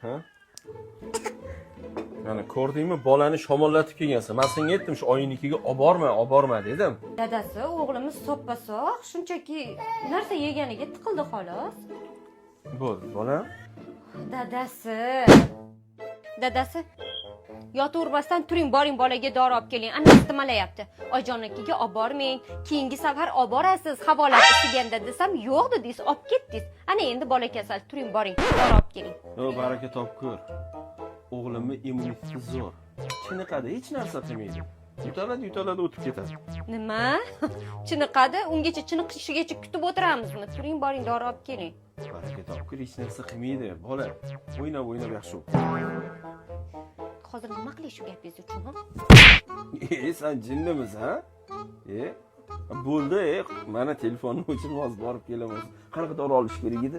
Ha? Mana, ko'rdingmi, bolani shamollatib kelgansan. Man senga aytdim, shu oyinikiga olib borma, olib borma dedim. Dadasi, o'g'limiz soppa sog', shunchaki narsa yeganiga tiqildi, xolos. Bo'ldi, bolam. Dadasi. Dadasi, yotavermasdan turing, boring, bolaga dori olib keling. Ana, isitmalayapti. Oyjonnikiga olib bormang. Keyingi safar olib borasiz, havolar isiganda desam, yo'q dedingiz, olib ketdingiz. Ana, endi bola kasal. Turing, boring, dori olib keling. Yo, baraka topib ko'r. O'g'limni immuniteti zo'r. Chiniqadi, hech narsa qilmaydi. Yutaladi, yutaladi, o'tib ketadi. Nima? Chiniqadi? Ungacha chiniqishigacha kutib o'tiramizmi? Turing, boring, dori olib keling. Baraka topib ko'r, hech narsa qilmaydi. Bola o'ynab o'ynab yaxshi bo'ldi. Hozir nima qilay shu gapingiz uchun, ha? E, sen jinnimisan? E, bo'ldi, e, mana telefonni o'chirib, hozir borib kelaman. Qanaqa dori olish kerak edi?